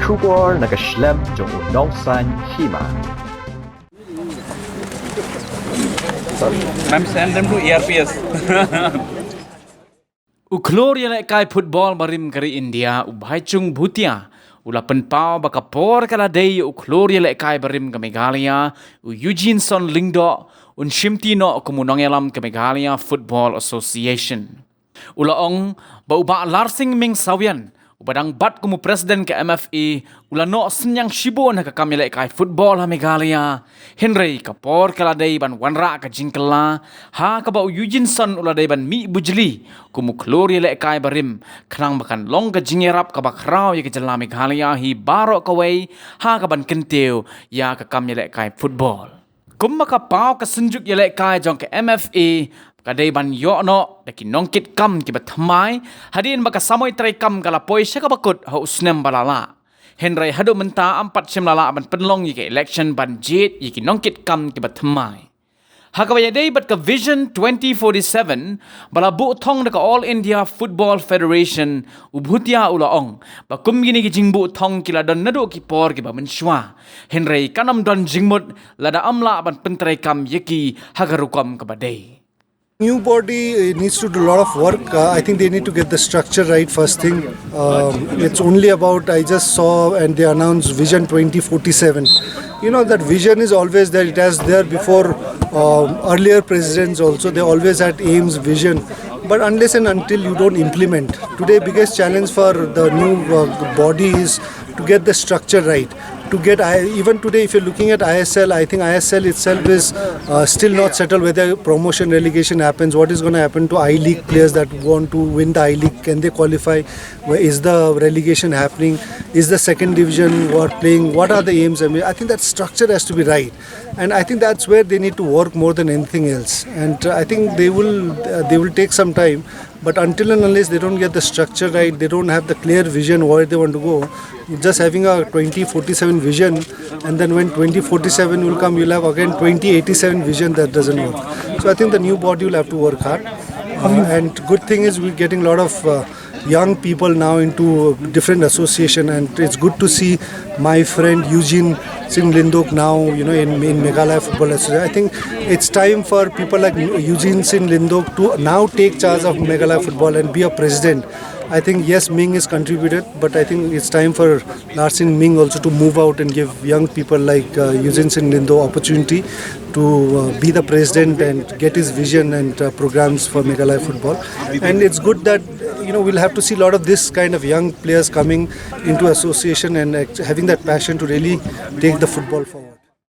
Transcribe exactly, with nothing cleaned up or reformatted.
Khubor na ka shlem jong u nongsan hima. Ma'am, send them to A R P S. U khlur ïalehkai football barim ka ri India, u Bhaichung Bhutia, u la pynpaw ba ka por ka la dei ïa u khlur ïalehkai barim ka Meghalaya, u Eugene Son Lyngdoh, un shimti noh kum u nongïalam ka Meghalaya Football Association. U la ong ba u Bah Larsing Ming Sawian, u ba dang bat kum u president ka M F A, u la noh synñiang shibun ha ka kam ïalehkai football ha Meghalaya. Hynrei ka por ka la dei ban wanrah ka jingkylla, ha kaba u Eugene Son u la dei ban mih bujli kum u khlur ïalehkai barim, khnang ba kan long ka jingïarap kaba khraw ïa ka jylla Meghalaya hi baroh kawei, ha kaban kyntiew ïa ka kam ïalehkai football. Kumba ka paw ka synjuk ïalehkai jong ka M F A, ka dei ban ïoh noh da ki nongkitkam kiba thymmai, hadien ba ka samoi treikam ka la poi sha kaba kut ha u snem ba la lah. Hynrei haduh mynta ym pat shym la lah ban pynlong ïa ka election ban jied ïa ki nongkitkam kiba thymmai. Ha kaba ïadei bad ka Vision twenty forty-seven, ba la buh thong da ka All India Football Federation, u Bhutia u la ong ba kum kine ki jingbuh thong ki la don naduh ki por kiba mynshuwa. Hynrei kan ym don jingmut lada ym lah ban pyntreikam ïa ki ha ka rukom kaba dei. New body uh, needs to do a lot of work. Uh, I think they need to get the structure right first thing. Um, it's only about, I just saw and they announced Vision twenty forty-seven. You know, that vision is always there. It has there before um, earlier presidents also. They always had aims, vision. But unless and until you don't implement, today biggest challenge for the new uh, body is to get the structure right. To get I, even today, if you're looking at I S L, I think I S L itself is uh, still not settled whether promotion relegation happens. What is going to happen to I League players that want to win the I League? Can they qualify? Where is the relegation happening? Is the second division what playing? What are the aims? I mean, I think that structure has to be right, and I think that's where they need to work more than anything else. And uh, I think they will uh, they will take some time. But until and unless they don't get the structure right, they don't have the clear vision where they want to go, just having a twenty forty-seven vision, and then when twenty forty-seven will come, you'll have again twenty eighty-seven vision that doesn't work. So I think the new body will have to work hard. Uh, and good thing is we're getting a lot of uh, young people now into different association, and it's good to see my friend Eugene Singh Lyngdoh now, you know, in, in Meghalaya Football Association. I think it's time for people like Eugene Singh Lyngdoh to now take charge of Meghalaya football and be a president. I think yes, Ming has contributed, but I think it's time for Larsing Ming also to move out and give young people like uh, Eugene Singh Lyngdoh opportunity to uh, be the president and get his vision and uh, programs for Meghalaya football. And it's good that you know we'll have to see a lot of this kind of young players coming into association and act- having that passion to really take the football forward.